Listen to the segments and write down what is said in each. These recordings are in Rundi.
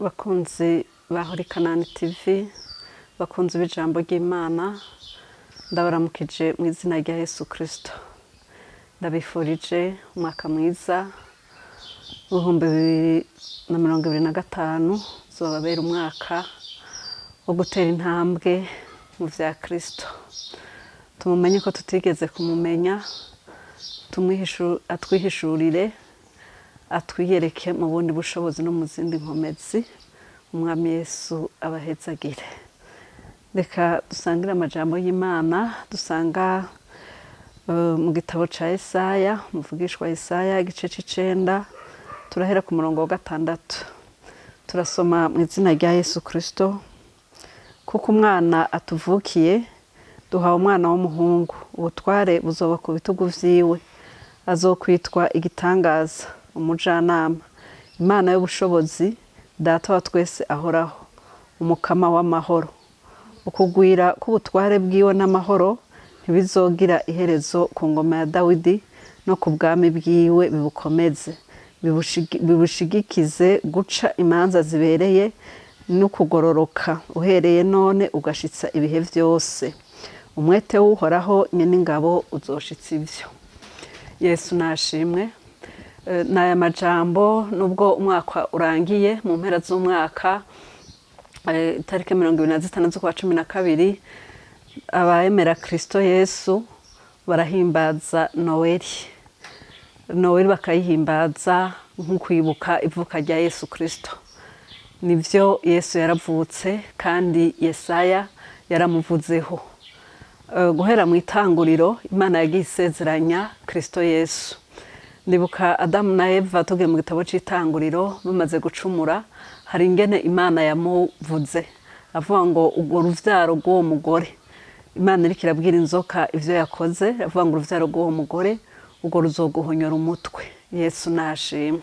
Bakunzi ba Holy Kanani TV, bakunzi b'ijambo ry'Imana, ndabaramukije mu izina rya Yesu Kristo. Ndabifurije umwaka mwiza w'2025, uzobabera umwaka wo gutera intambwe mu vya Kristo. Tumumenye ko tutigeze kumumenya, atwihishurire, atwiyereke mu bundi bushobozi no mu zindi nkomezi. Umwami Yesu abahezagire. Reka dusangire amajambo y'Imana dusanga mu gitabo ca Yesaya, umuvugishwa Yesaya, igice c'icenda, turahera ku murongo wa 6. Turasoma mu izina rya Yesu Kristo. Kuko umwana atuvukiye, duhawe umwana w'umuhungu, ubutware buzoba ku bitugu vyiwe, azokwitwa igitangaza, umujanama, Imana y'ubushobozi, Data wa twese ahoraho, umukama w'amahoro. Ukugwira k'ubutware bwiwe n'amahoro ntibizogira iherezo ku ngoma ya Dawidi no ku bwami bwiwe, bibukomeze, bibushigikize guca imanza zibereye no kugororoka, uhereye none ugashitsa ibihe vyose. Umwete w'Uhoraho nyen'ingabo uzoshitsa ivyo. Yesu nashimwe. N'aya majambo, nubwo umwaka urangiye mu mpera z'umwaka, itariki 25 z'ukwa 12, abayemera Kristo Yesu barahimbaza Noweli. Noweli bakayihimbaza nko kwibuka ivuka rya Yesu Kristo. Nivyo, Yesu yaravutse kandi Yesaya yaramuvuzeho. Guhera mu itanguriro Imana yagiye isezeranya Kristo Yesu. Ndibuka Adamu na Eva, tugiye mu gitabo c'itanguriro, bamaze gucumura, hari ingene Imana yamuvuze avuga ngo urwo ruvyaro rw'uwo mugore. Imana iriko irabwira inzoka ivyo yakoze, avuga ngo uruvyaro rw'uwo mugore urwo ruzoguhonyora umutwe. Yesu nashimwe.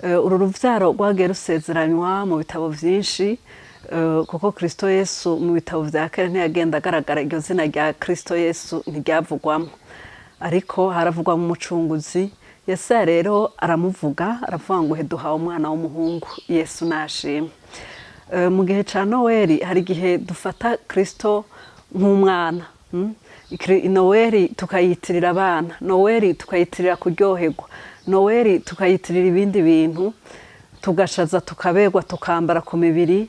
Uru ruvyaro rwagiye rusezeranywa mu bitabo vyinshi, kuko Kristo Yesu mu bitabo vya kera ntiyagenda agaragara, iryo zina rya Kristo Yesu ntiryavugwamo, ariko haravugwamo umucunguzi. Yesaya rero aramuvuga, aravuga ngo duhawe umwana w'umuhungu. Yesu nashimwe. Mu gihe ca Noweli hari igihe dufata Kristo nk'umwana, Noweli tukayitirira abana, Noweli tukayitirira kuryoherwa, Noweli tukayitirira ibindi bintu, tugashaza, tukaberwa, tukambara ku mibiri,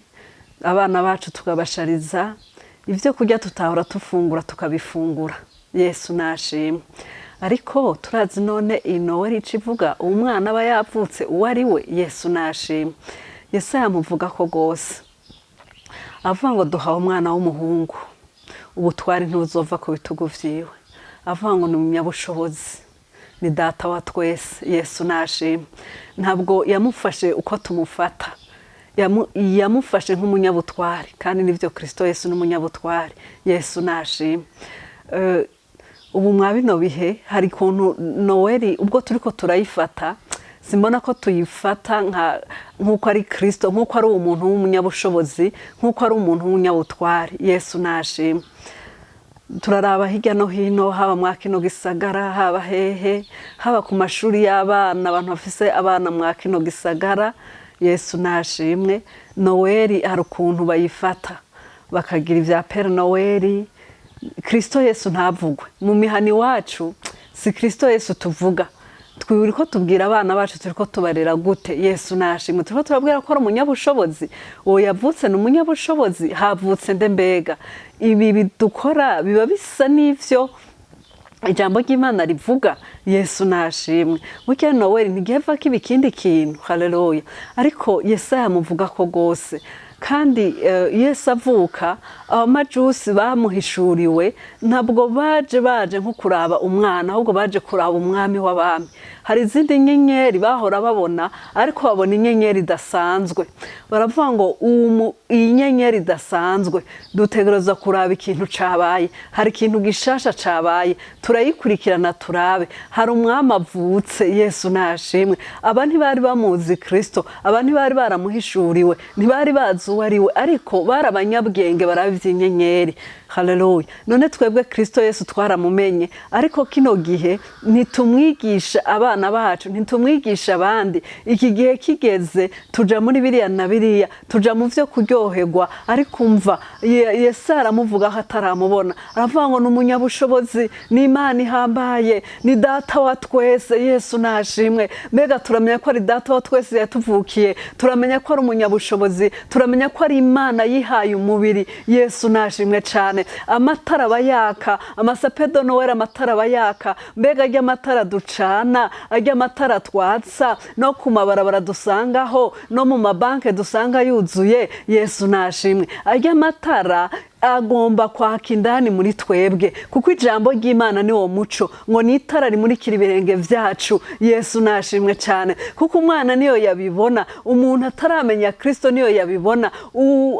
abana bacu tukabashariza, ibyo kurya tutahora tufungura tukabifungura. Yesu nashimwe. Ariko turazi none iyi Noweli ico ivuga, uwo mwana aba yavutse uwo ari we? Yesu nashimwe. Yesu yamuvuga ko rwose, avuga ngo duhawe umwana w'umuhungu, ubutwari ntibuzova ku bitugu vyiwe, avuga ngo ni umunyabushobozi, ni Data wa twese. Yesu nashimwe. Ntabwo yamufashe uko tumufata, yamufashe nk'umunyabutwari, kandi nivyo, Kristo Yesu n'umunyabutwari. Yesu nashimwe. Ubu mwa bino bihe hari ukuntu Noweli ubwo turiko turayifata, simbona ko tuyifata nk'uko ari Kristo, nk'uko ari umuntu w'umunyabushobozi, nk'uko ari umuntu w'umunyabutwari. Yesu nashimwe. Turaraba hirya no hino, haba mwa kino gisagara, haba hehe, haba ku mashuri y'abana, abantu bafise abana mwa kino gisagara. Yesu nashimwe. Noweli hari ukuntu bayifata, bakagira ivya Père Noël, Kristo Yesu ntavugwe. Mu mihana iwacu si Kristo Yesu tuvuga. Twiri ko tubwira abana bacu, turiko tubarera gute? Yesu nashimwe. Turiko turabwira ko ari umunyabushobozi, uwo yavutse ni umunyabushobozi? Havutse nde mbega? Ibi bidukora biba bisa n'ivyo ijambo ry'Imana rivuga? Yesu nashimwe. Burya Noweli ntigiheva kiba ikindi kintu. Haleluya. Ariko Yesaya amuvuga ko rwose. Kandi Yesu avuka, abamajusi bamuhishuriwe ntabwo baje nko kuraba umwana, ahubwo baje kuraba umwami w'abami. Hari izindi nyenyeri bahora babona, ariko babona inyenyeri idasanzwe, baravuga ngo iyi nyenyeri idasanzwe, dutegereza kuraba ikintu cabaye, hari ikintu gishasha cabaye, turayikurikirana turabe, hari umwami avutse. Yesu nashimwe. Aba ntibari bamuzi Kristo, aba ntibari baramuhishuriwe, ntibari bazi uwo ari we, ariko bari abanyabwenge, baraba ivy'inyenyeri. Haleluya. None twebwe Kristo Yesu twaramumenye, ariko kino gihe ntitumwigisha abana. abana bacu, ntitumwigisha abandi. Iki gihe kigeze tuja muri biriya na biriya, tuja mu vyo kuryoherwa. Ariko umva, Yesu aramuvuga aho ataramubona, aravuga ngo ni umunyabushobozi, ni Imana ihambaye, ni Data wa twese. Yesu nashimwe. Mbega turamenya ko ari Data wa twese yatuvukiye, turamenya ko ari umunyabushobozi, turamenya ko ari Imana yihaye umubiri. Yesu nashimwe cyane. Amatara aba yaka, amasapedo noweli, amatara aba yaka. Mbega ajya amatara ducana, ajya amatara twatsa no ku mabarabara dusangaho, no mu mabanki dusanga yuzuye, Yesu nashimwe, ajya amatara agomba kwaka indani muri twebwe, kuko ijambo ry'Imana ni wo muco, ngo ni itara rimurikira ibirenge vyacu. Yesu nashimwe cyane, kuko umwana niyo yabibona, umuntu ataramenya Kristo niyo yabibona,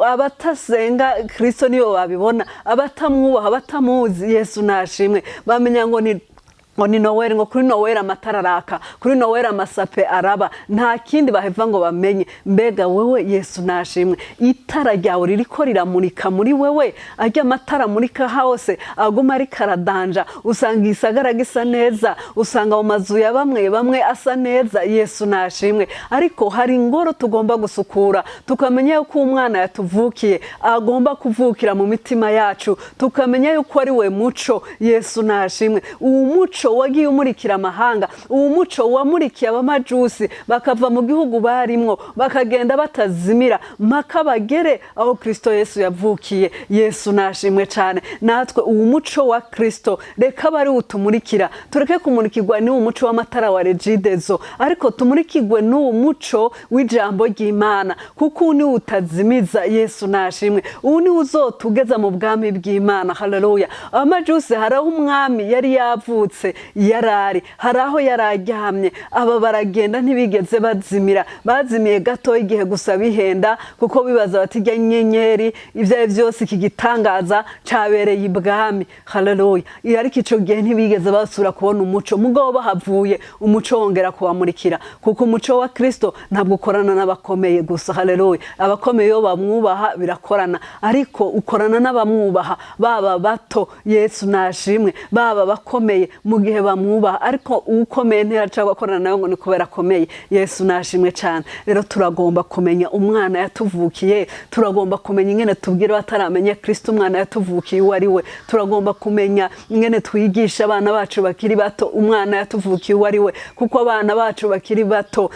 abatasenga Kristo niyo babibona, abatamwubaha, abatamuzi. Yesu nashimwe. Bamenya ngo ni Noweli, ngo kuri Noweli amatara araka, kuri Noweli amasape araba, nta kindi baheva ngo bamenye. Mbega wewe, Yesu nashimwe, itara ryawe ririko riramurika muri wewe? Ajya amatara amurika hose aguma ariko aradanja, usanga igisagara gisa neza, usanga mu mazu ya bamwe bamwe asa neza. Yesu nashimwe. Ariko hari ingoro tugomba gusukura, tukamenya yuko umwana yatuvukiye agomba kuvukira mu mitima yacu, tukamenya yuko ari we muco. Yesu nashimwe. Uwo muco wagiye umurikira amahanga, uwo muco wamurikiye abamajusi bakava mu gihugu barimwo, bakagenda batazimira mpaka bagere aho Kristo Yesu yavukiye. Yesu nashimwe cyane. Natwe uwo muco wa Kristo reka abe ari utumurikira, tureke kumurikirwa n'uwo muco w'amatara wa Regideso, ariko tumurikirwe n'uwo muco w'ijambo ry'Imana, kuko uwu niwo utazimiza. Yesu nashimwe. Uwu niwo uzotugeza mu bwami bw'Imana. Haleluya. Abamajusi, hari aho umwami yari yavutse, yarari hari aho yari aryamye. Aba baragenda, ntibigeze bazimira, bazimiye gato igihe gusa bihenda, kuko bibaza bati ijya nyenyeri, ibyo ari byose, iki gitangaza cabereye ibwami. Haleluya. Ariko ico gihe ntibigeze basubira kubona umuco. Mugabo bahavuye, umuco wongera kubamurikira, kuko umuco wa Kristo ntabwo ukorana n'abakomeye gusa. Haleluya. Abakomeye iyo bamwubaha birakorana, ariko ukorana n'abamwubaha, baba bato, Yesu nashimwe, baba bakomeye mu gihe bamwubaha. Ariko ukomeye ntiraca gukorana nawe ngo ni kubera akomeye. Yesu nashimwe cyane. Rero turagomba kumenya umwana yatuvukiye, turagomba kumenya ingene tubwira bataramenya Kristo umwana yatuvukiye uwo ari we, turagomba kumenya ingene twigisha abana bacu bakiri bato umwana yatuvukiye uwo ari we, kuko abana bacu bakiri bato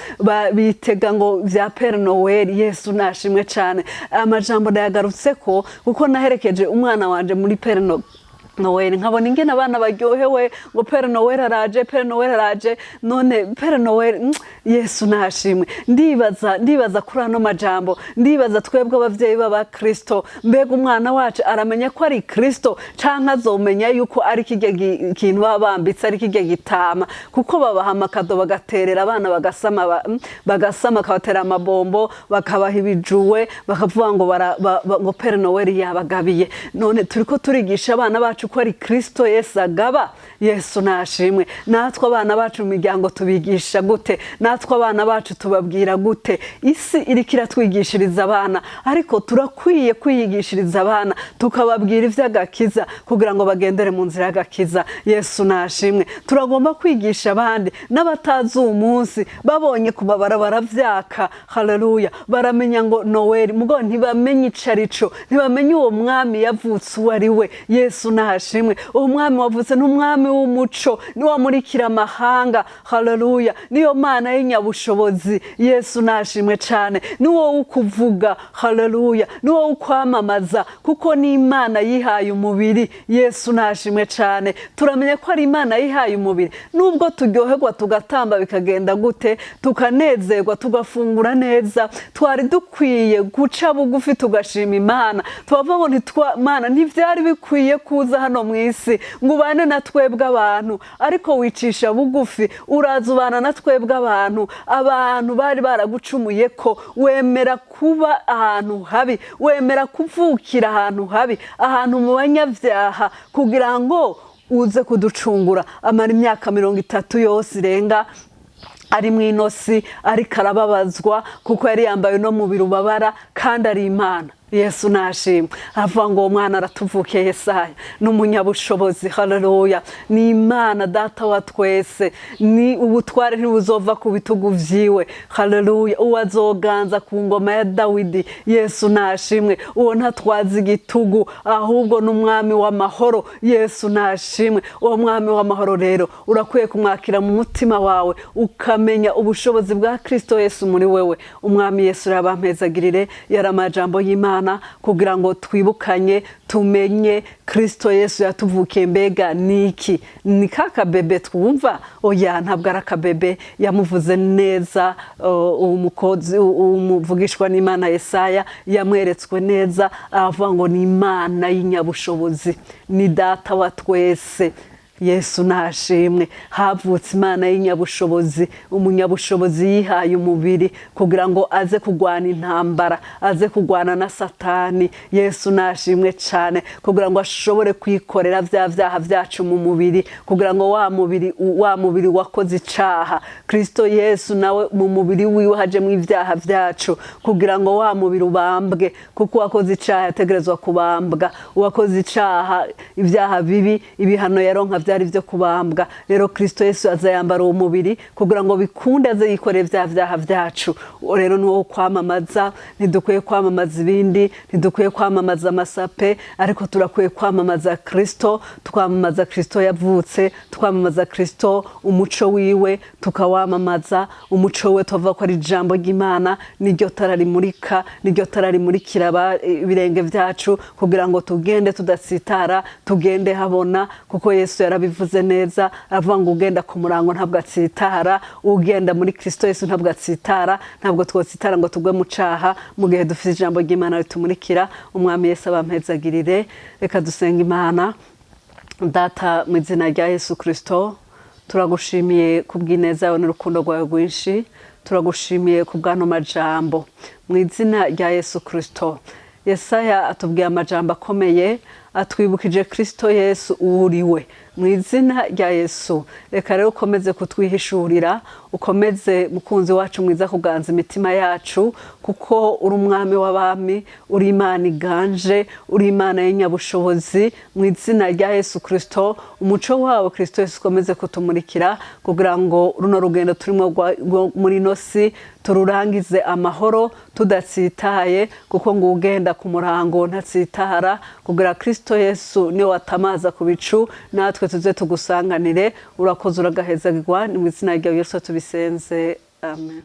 bitega ngo vya Père Noël. Yesu nashimwe cyane. Amajambo ndayagarutse ko kuko naherekeje umwana wanje muri Père Noël, nkabona ingene abana baryohewe ngo Père Noël araje, Père Noël araje. None Père Noël, Yesu nashimwe. Ndibaza kuri ano majambo, ndibaza twebwe abavyeyi b'abakristo, mbega umwana wacu aramenya ko ari Kristo, canke azomenya yuko ari kirya kintu baba bambitse, ari kirya gitama? Kuko babaha amakado, bagaterera abana, bagasama, bagasama, bakabatera amabombo, bakabaha ibijuwe, bakavuga ngo ngo Père Noël yabagabiye. None turiko turigisha abana bacu ko ari Kristo Yesu agaba? Yesu nashimwe. Natwe abana bacu mu miryango tubigisha gute? Natwe abana bacu tubabwira gute? Isi iriko iratwigishiriza abana, ariko turakwiye kwiyigishiriza abana, tukababwira ivy'agakiza kugira ngo bagendere mu nzira y'agakiza. Yesu nashimwe. Turagomba kwigisha abandi n'abatazi uwo munsi, babonye ku mabarabara vyaka, haleluya, baramenya ngo Noel, mugo ntibamenye ico arico, ntibamenye uwo mwami yavutse uwo ari we. Yesu nashimwe. Uwo mwami wavutse ni umwami w'umuco, niwe amurikira amahanga. Haleluya. Niyo Mana y'inyabushobozi. Yesu nashimwe cane. Ni wowe ukuvuga, haleluya, ni wowe ukwamamaza, kuko ni Imana yihaye umubiri. Yesu nashimwe cane. Turamenya ko ari Imana yihaye umubiri? Nubwo turyoherwa, tugatamba, bikagenda gute, tukanezerwa, tugafungura neza, twari dukwiye guca bugufi tugashima Imana, tubavuga ngo Mana, ntivyari bikwiye kuza hano mu isi ngo ubane na twebwe abantu, ariko wicisha bugufi uraza ubana na twebwe abantu. Abantu bari baragucumuye ko wemera kuba ahantu habi, wemera kuvukira ahantu habi, ahantu mu banyabyaha, kugira ngo uze kuducungura. Amara imyaka 30 yose irenga ari mu inosi, ariko arababazwa, kuko yari yambaye uno mubiri ubabara kandi ari Imana. Yesu nashimwe. Avuga ngo uwo mwana aratuvukiye, Yesaya, ni umunyabushobozi. Haleluya! Ni Imana Data wa twese, ni ubutware ntibuzova ku bitugu vyiwe. Haleluya! Uwo azoganza ku ngoma ya Dawidi. Yesu nashimwe. Uwo ntatwaza igitugu, ahubwo ni umwami w'amahoro. Yesu nashimwe. Uwo mwami w'amahoro rero urakwiye kumwakira mu mutima wawe, ukamenya ubushobozi bwa Kristo Yesu muri wewe. Umwami Yesu yabampezagirire. Yari amajambo y'Imana kugira ngo twibukanye, tumenye Kristo Yesu yatuvukiye. Mbega niki? Ni ka kabebe twumva? Oya, ntabwo ari akabebe. Yamuvuze neza umukozi umuvugishwa n'Imana Yesaya, yamweretswe neza, aravuga ngo ni Imana y'inyabushobozi, ni Data wa twese. Yesu nashimwe. Havutse Imana y'inyabushobozi, umunyabushobozi yihaye umubiri kugira ngo aze kurwana intambara, aze kurwana na Satani. Yesu nashimwe cyane, kugira ngo ashobore kwikorera bya byaha byacu mu mubiri, kugira ngo wa mubiri wakoze icaha, Kristo Yesu nawe mu mubiri wiwe hajemo ibyaha byacu, kugira ngo wa mubiri ubambwe, kuko uwakoze icaha yategerezwa kubambwa. Uwakoze icaha, ibyaha bibi, ibihano yaronka byari byo kubambwa. Rero Kristo Yesu azayambara uwo mubiri kugira ngo bikunde aze yikoreye bya byaha byacu. Uwo rero ni uwo kwamamaza. Ntidukwiye kwamamaza ibindi, ntidukwiye kwamamaza amasape, ariko turakwiye kwamamaza Kristo. Twamamaza Kristo yavutse, twamamaza Kristo, umuco wiwe tukawamamaza. Umuco we tuvuga ko ari ijambo ry'Imana, niryo tara rimurika, niryo tara rimurikira ibirenge byacu, kugira ngo tugende tudatsitara, tugende habona, kuko Yesu yarabivuze neza, avuga ngo ugenda ku murango ntabwo atsitara, ugenda muri Kristo Yesu ntabwo atsitara. Ntabwo twotsitara ngo tugwe mu caha mu gihe dufite ijambo ry'Imana ritumurikira. Umwami Yesu abampezagirire. Reka dusenga Imana. Data, mu izina rya Yesu Kristo, turagushimiye kubw'ineza yawe n'urukundo rwawe rwinshi. Turagushimiye ku bw'ano majambo. Mu izina rya Yesu Kristo, Yesaya atubwiye amajambo akomeye, atwibukije Kristo Yesu uwuriwe. Mu izina rya Yesu, reka rero ukomeze kutwihishurira, ukomeze, mukunzi wacu mwiza, kuganza imitima yacu, kuko uri umwami w'abami, uri Imana iganje, uri Imana y'inyabushobozi. Mu izina rya Yesu Kristo, umuco wawe Kristo Yesu ukomeze kutumurikira, kugira ngo runo rugendo turimo muri ino si tururangize amahoro tudatsitaye, kuko ngo ugenda ku murango ntatsitara, kugira Kristo Yesu niwe watamaza ku bicu, natwe tuze tugusanganire. Urakoze, uragahezagirwa. Ni mu izina rya Yesu tubisenze, amen.